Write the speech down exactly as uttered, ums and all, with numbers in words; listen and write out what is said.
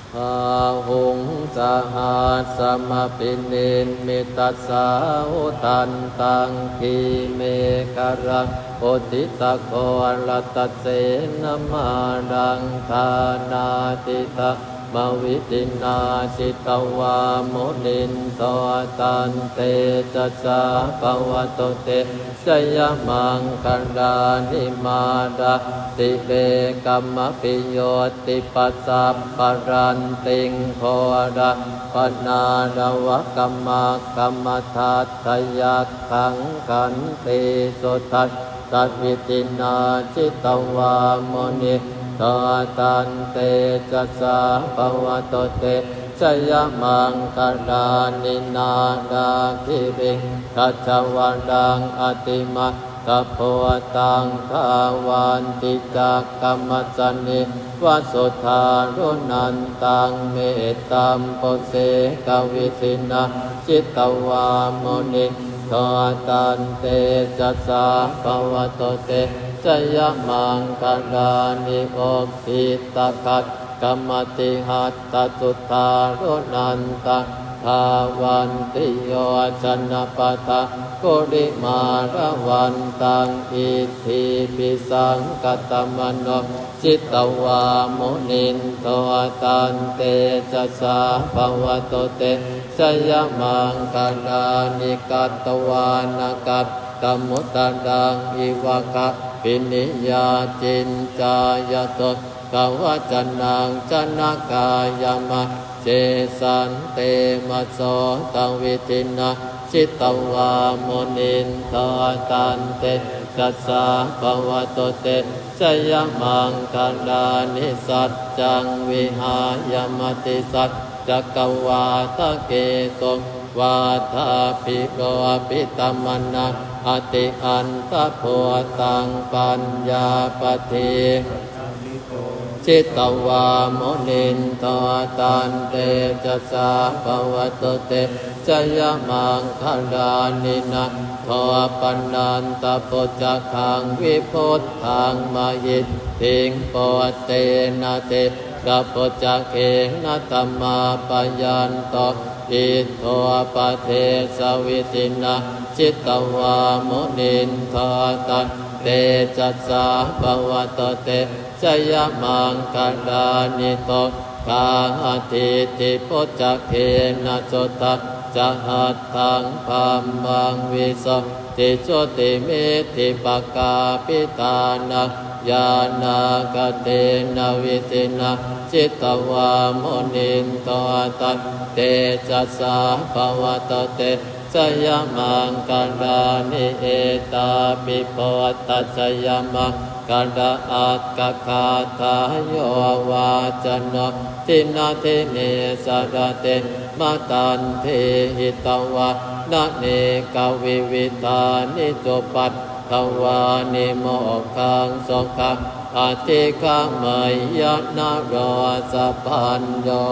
Bāhuṃ sahassamabhinimmitasāvudhantaṃ, grīmekhalaṃ uditaghorasasenamāraṃ, dānādidhammavidhinā jitavā munindo, tantejasā bhavatu te jayamaṅgalāni. Mārātirekamabhiyujjhitasabbarattiṃ, ghorampanāḷavakamakkhamathaddhayakkhaṃ, khantīsudantavidhinā jitavā munindo, tantejasā bhavatu te jayamaṅgalāni. Nāḷāgiriṃ gajavaraṃ atimattabhūtaṃ, dāvaggicakkamasanīva sudāruṇantaṃ, mettambusekavidhinā jitavā munindo, tantejasā bhavatu te jayamaṅgalāni. Ukkhittakhaggamatihatthasudāruṇantaṃ, dhāvantiyojanapathaṅgulimālavantaṃ, iddhībhisaṅkhatamano jitavā munindo, tantejasā bhavatu te jayamaṅgalāni. Katvāna kaṭṭhamudaraṃ iva gabbhinīyā, ciñcāya duṭṭhavacanaṃ janakāyamajjhe, santena somavidhinā jitavā munindo, tantejasā bhavatu te jayamaṅgalāni. Saccaṃ vihāya matisaccakavādaketuṃ, vādābhiropitamanaṃ atiandhabhūtaṃ, paññāpadī jitavā munindo, tantejasā bhavatu te jayamaṅgalāni. Nandopanandabhujagaṃ vibudhaṃ mahiddhiṃ, puttena therabhujagena damāpayanto, iddhūpadesavidhinā jitavā munindo, tantejasā bhavatu te jayamaṅgalāni. Duggāhadiṭṭhibhujagena sudaṭṭhahatthaṃ, brahmaṃ visuddhijutimiddhibakābhidhānaṃ, ñāṇāgadena vidhinā jitavā munindo, tantejasā bhavatu te jayamaṅgalāni. Etāpi buddhajayamaṅgalaaṭṭhagāthā, yo vācano dinadine sarate matandī, hitvānanekavividhāni cupaddavāni, mokkhaṃ sukhaṃ adhigameyya naro sapañño.